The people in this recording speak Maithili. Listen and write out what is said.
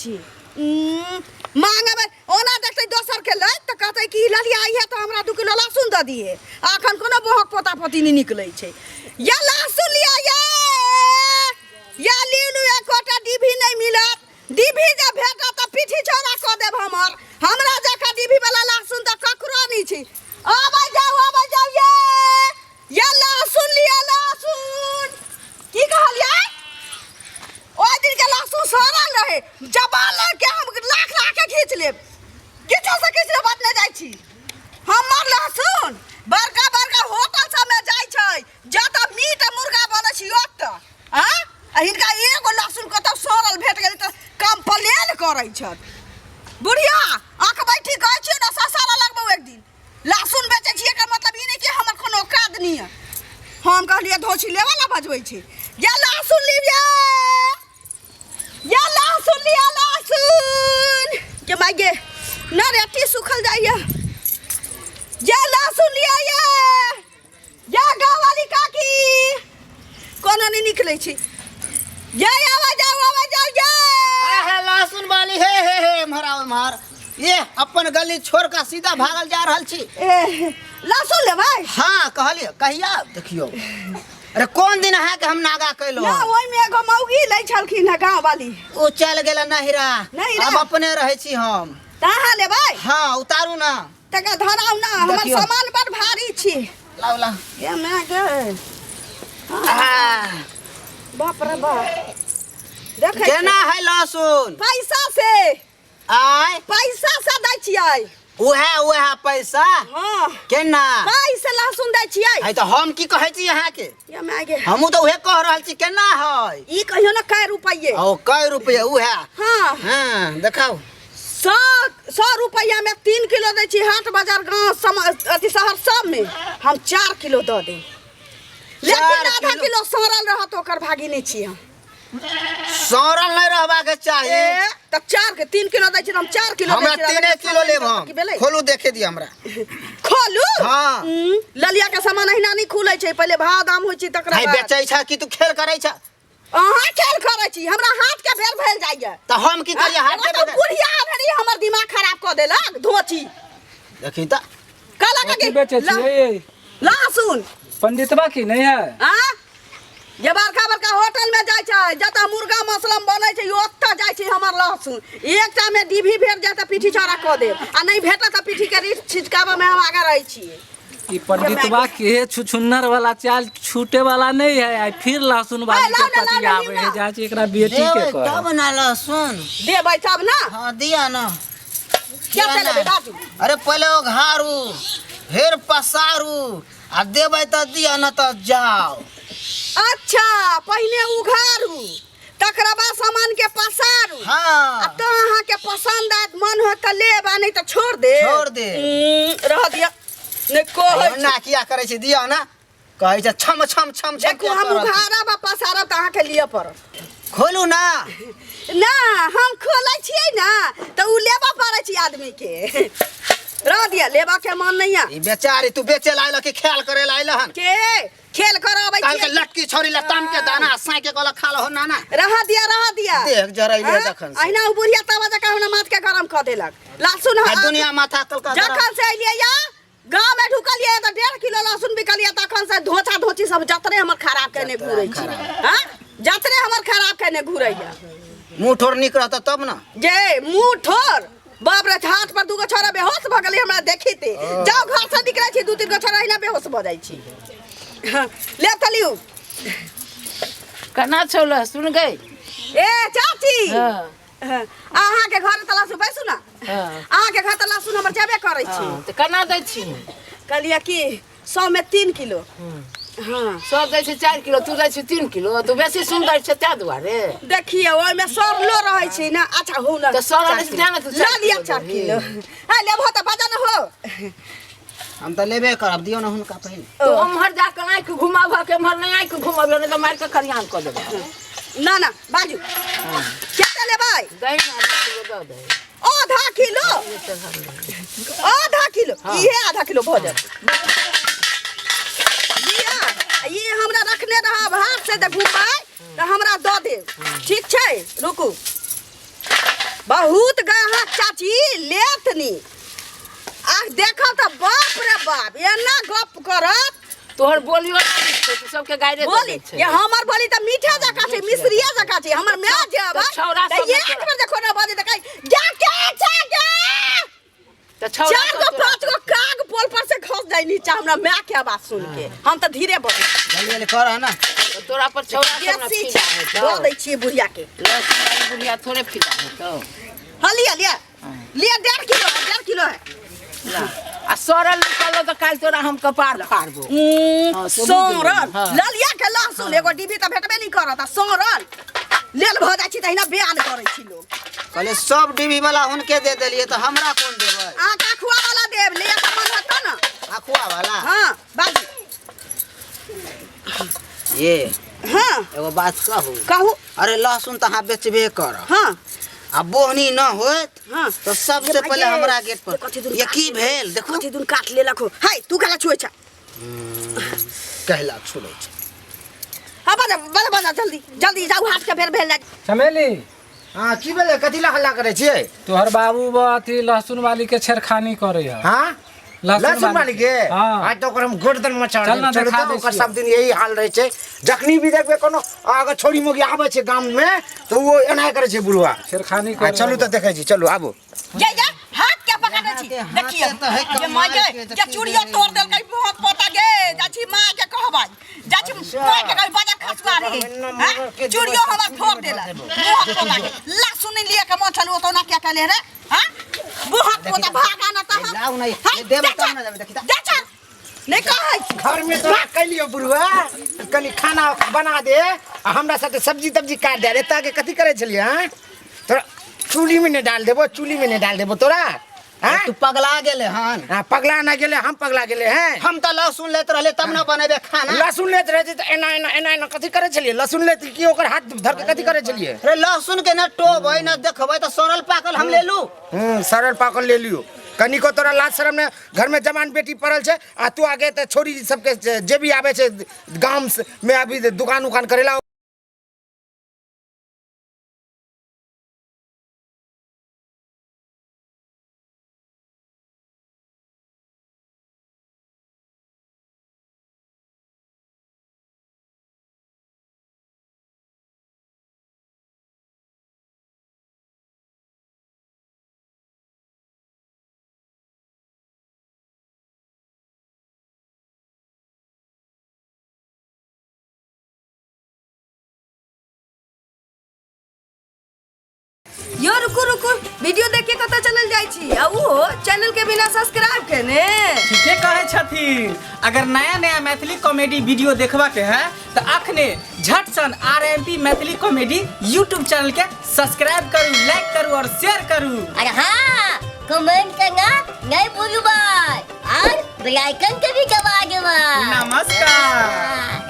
छी। मांगबै ओना देखतै दोसर के लैत तऽ कहतै कि ललिया अइहे तऽ हमरा 2 किलो लहसुन दऽ दिहे। आ अखन कोनो बोहक पोता पोती नहि निकलै छै। या लहसुन लिअ ये, या लिउ, एकोटा डिभी नहि मिलत। डिभी जे भेटत तऽ पीठी चौड़ा कऽ देब हमर। हमरा जकाँ डिभी वाला लहसुन तऽ ककरो नहि छै। अबै जाउ, अबै जाउ ये, ये लहसुन लिअ लहसुन। की कहलियै? ओहि दिन के लहसुन सड़ल रहे। जबान लग के हम लाख लाख के घीच लेब, किछो से किछु बात नहि जाइ छी। हमर लहसुन बड़का बड़का होटल सबमे जाइ छै, जतऽ मीट आ मुर्गा बनै छै ओतऽ। आ आ हिनका एगो लहसुन कतौ सड़ल भेट गेलै तऽ कंप्लेन करै छथि। बुढ़िया आँख बैठी कहै छियै ने, ससारा लगबौ एक दिन। लहसुन बेचै छियै एकर मतलब ई नहि कि हमर कोनो औकात नहि यऽ। हम कहलियै धोछी लेबऽ ला बजबै छै। या लहसुन लिअ, या लहसुन लिअ लहसुन के माय गे न रेटी सुखल जाइए। या लहसुन लिअ ये, या गाँव वाली काकी। कोनो नहि निकलै छै। ये आवा जाओ, आवा जाओ ये। हे लहसुन वाली, हे हे हे, एम्हर आओ एम्हर। ये अपन गली छोड़ के सीधा भागल जा रहल छी। ए, लहसुन लेबै? हाँ, कहलिए कहिया देखियो। अरे कोन दिन अहाँके हम नागा कैलो? ना, ओहिमे एगो मौगी लै छलखिन हँ गाँव वाली। ओ चल गेल नहिरा। नहिरा? अब अपने रहै छी हम। तऽ अहाँ लेबै? हाँ, उतारू ना। तकर धराउ ना, हमर देखियौ। सामान बड़ भारी छी। लाउ लाउ। गे माय गे। आह, बाप रे बाप, देखै केना है लहसुन? पैसा से। आय? पैसा से दै छियै। उहे उहे पैसा? हाँ। केना? पाइ से लहसुन दै छियै। है तऽ हम की कहै छी अहाँके? गे माय गे। हमहूँ तऽ उहे कह रहल छी, केना है? ई कहियो ने कै रुपैये। ओ कै रुपये उहे? हाँ। हाँ, देखाउ। सौ 100 रुपैआ में 3 किलो दै छी। हाट बाजार गाँव सम अथी शहर सब में हम 4 किलो दऽ देब, लेकिन 4 आधा किलो? किलो सड़ल रहत, ओकर भागी नहि छी हम। सड़ल नहि रहबाक चाही। ए तऽ चार के 3 किलो दै छी तऽ हम 4 किलो दै हमरा छी। 3 किलो लेब हम। की भेलै? खोलू, देखे दिअ हमरा। खोलू? हाँ। ललिया के सामान अहिना नहि खुलै छै, पहिले भाव दाम होइ छै तकरा है बाद। बेचै छ कि तू खेल करै छ? अहाँ खेल करै छी, हमरा हाथ के भेल भेल जाइए। तऽ हम की करियै हाथ के? एगो तऽ बुढ़िया भरी हमर दिमाग खराब कऽ देलक धोची। देखी तऽ। कहलक कथी कि बेचै छियै? लहसुन। पंडितबा की नहीं है? आ जे बड़का बड़का होटल में जाइ छै, जतऽ मुर्गा मसलम बनै छै, ओतऽ जाइ छै हमर लहसुन। एकटा में डिभी भेट जाय तऽ पीठी चौड़ा कऽ देब, आ नहि भेटत तऽ पीठी के रीठ छिटकाबऽ में हम आगा रहै छियै। ई पंडितबा के छुछुन्नर वाला चाल छूटे वाला नहीं है। आई फिर लहसुन वाली लाउ के ना, लाउ पति ना, आवे लिउ है। ना। जाइ छी एकरा बेटी के देबै कह। तब ना लहसुन। देबै तब ना। हाँ, दिया ना। क्या दिया लेबै ना। बाजू। अरे पहिले उघारू फेर पसारू आ देबै तऽ दिअ न तऽ जाओ। अच्छा, पहिने उघारू तकरा बाद सामान के पसारू? हाँ। आ तो अहाँके पसंद आयत, मन होत तऽ लेब, आ नहि तऽ छोड़ दे। छोड़ देब। रह दिअ, नहि कहै छी। ना किया करै छी? दिअ ना, कहै छै छम छम छम छम। देखू, किया हम कऽ रहल छी? उघारब आ पसारब तऽ अहाँके लिअ पड़त। खोलू ना। ना, हम खोलै छियै ना तऽ उ लेबऽ पड़ै छै आदमीके। रह दिअ, लेबऽ के मन नहि यऽ। ई बेचारी तू बेचे ला आइल कि खेल करे ला आइल हन? के खेल करबै काल के छियै? लटकी छोरी लताम के दाना साँके कहलक खा लहो नाना। रह दिअ, रह दिअ। देख जरैले। हाँ? जखन से। अहिना उ बुढ़िया तवा जकाँ हमरा माथ के गरम कऽ देलक लहसुन। आ दुनिया माथा कल जखन से अलियै या गाँव में ढुकलियै तऽ 1.5 किलो लहसुन बिकलियै, तखन से धोचा धोची सब जतरे हमर खराब केने जतरा घुरै छै। हाँ, जतरे हमर खराब केने घुरैया। मुँह ठोर नीक रहता तब ना। जे मुँह ठोर, बाप रे, हाथ पर दूगो छोरा बेहोश भऽ गेलै हमरा देखिते। जाउ घर से निकलै छी, दू तीन गो छोरा अहिना बेहोश भऽ जाइ छी। हाँ, ले तऽ लिउ। केना छौ लहसुन गई? ए चाची। हाँ। अहाँके घर तऽ लहसुन, बैसू ने। हाँ। अहाँके घर तऽ लहसुन हमर जेबे करै छी। हाँ, तऽ केना दै छी? कहलियै कि 100 में 3 किलो। हाँ। सब दै छै 4 किलो, तू दै छी 3 किलो। तू बेसी सुन्दर छै ताहि दुआरे। देखियौ, ओहिमे सड़लो रहै छै ने। अच्छा हो ने। तऽ सड़ल चार रहै छै, तें ने तू किलो। चार लऽ लिअ किलो 4 देबही। किलो है, लेबहो तऽ बजा ने हो। हम तऽ लेबे करब, दियौ ने हुनका पहिने। तू उम्हर जाके आँखि घुमाबह के एम्हर नहि आँखि घुमाबह, नहि तऽ मारि कऽ खरियान कऽ देबह। ना ना, बाजू कते लेबै? दही ने आधा किलो दऽ दे। आधा किलो, आधा किलो। इहे आधा किलो भऽ जायत। लिअ, ई हमरा रखने रहब, हाथ से जे घुमबै तऽ हमरा दऽ देब। ठीक छै, रुकू। आ देखब तऽ बाप रे बाप एना गप करत। तोहर बोलियो ना नीक छौ, तू सबके गाइरे दऽ बोली दै छै। ये हमर बोली तऽ मीठे जकाँ छै, मिश्रिये जकाँ छै। हमर माय जे अबै तऽ छौड़ा तऽ सब एक तोरा- बेर जे कोनो बजै तऽ कहै जा के छै गे। तऽ छौड़ा चार सब गो तोरा- पांच गो काग पोल पर से खस जाय नीचा हमरा माय के आवाज सुन के। हम तऽ धीरे बजै। जल्दी जल्दी कर ना। तऽ तोरा पर छौड़ा सब ना बेसी फिदा छै हेतौ। दऽ दै छियै बुढ़िया के। लहसुन वाली बुढ़िया थोड़े फिदा हेतौ। हाँ लिया लिया लिया, 1.5 किलो है, 1.5 किलो है। ला। आ सड़ल निकललो तऽ काल्हि तोरा हम कपार फाड़बो। हाँ, से बुझि सड़ल गेलियै, हाँ। ललिया के लहसुन एगो डिब्बी तऽ भेटबे नहि करत आ सड़ल लेल भऽ जाइ छी तहिना बयान करै छी लोग। कहले सब डिबी वाला हुनके दे देलियै तऽ हमरा कोन देबै? अहाँके अखुआ वाला देब, लिअ तऽ मन होत ने। अखुआ वाला। हाँ बाजू। ये हाँ। एगो बात कहू? कहू। अरे लहसुन तऽ अहाँ बेचबे करब। हाँ। आ बोहनी न होत हाँ। तऽ सबसे पहिले हमरा गेट पर कथी दुन ये की भेल देखू। कथी दुन काट लेलक हो। हाय तू काला छुए छ? कहला छुलै छै। हाँ बजा बजा बजा, जल्दी जल्दी जाऊ, हाथ के फेर भेल जाय। चमेली। हाँ, की भेलै? कथी ला हल्ला करै छियै? तोहर बाबू अथी लहसुन वाली के छेड़खानी करे है। हाँ, लहसुन वाली के? हाँ। आज तऽ ओकर हम गर्दन मचा चल ना, देब। देखा चलू तऽ दै ओकर छियै। सब दिन यही हाल रहै छै। जखनी भी देखबै कोनो अगर छोरी मोगी आबै छै गाम मे तऽ ओ एना करै छै बुढ़वा। छेड़खानी आ करे। चलू तऽ देखै छी, चलू आबू। ये ये हाथ के पकड़ने छी। हाथे- देखिए हाथे तऽ है ये माय कमाल के के, ये चूड़ियो तोड़ देलकै बहुत पोता गे। जा छी माय के कहबै, जा छी माय के कहबै बाजार खसुआ रे। हैं? चूड़ियो हमर फोड़ देलक मुँहक पोता के। लहसुन लिए के मन छल ओतो ना क्या कहले रे। हां मुँहक पोता भागा ना तऽ लाउ ना, हाय, देबै जा तब चल, ना देबै, देखी तऽ। जा चल नहि कहै छी। घर में तोरा कैलियो बुढ़वा कनि खाना बना दे आ हमरा साथे सब्जी तब्जी काट दे। एतऽ के कथी करै छलियै? हाँ, तोरा चूल्ही में नहि डाल देबो, चूल्ही में नहि डाल देबो तोरा। हाँ? तू पगला गेले हन। हाँ, पगला ना गेले, हम पगला गेले हैं। हम तऽ लहसुन लेत रहले तब ना बनेबे खाना। लहसुन लेत रहै छै तऽ एना एना एना एना कथी करै छलियै? लहसुन लेत की ओकर हाथ धर के कथी करै छलियै? अरे लहसुन के न टोबै न देखबै तऽ सड़ल पाकल हम लेलू। सरल पाकल ले लियो। कनिको तोरा लाज शरम ने? घर में जवान बेटी पड़ल छै आ तू आगे तऽ छोरी सबके जे जे भी आबै छै गाम में अभी दुकान उकान करेला। यो रुकू रुकू, वीडियो देख के कतऽ चलल जाइ छी आ उहो चैनल के बिना सब्सक्राइब केने? ठीके कहै छथिन। अगर नया नया मैथिली कॉमेडी वीडियो देखबा के है तो अखने झट सन RMP Maithili comedy YouTube channel के सब्सक्राइब करू, लाइक करू और शेयर करू। और हाँ, कमेंट करना नहीं भूलू भाई और बेल आइकन के भी दबा देबा। नमस्कार। हाँ।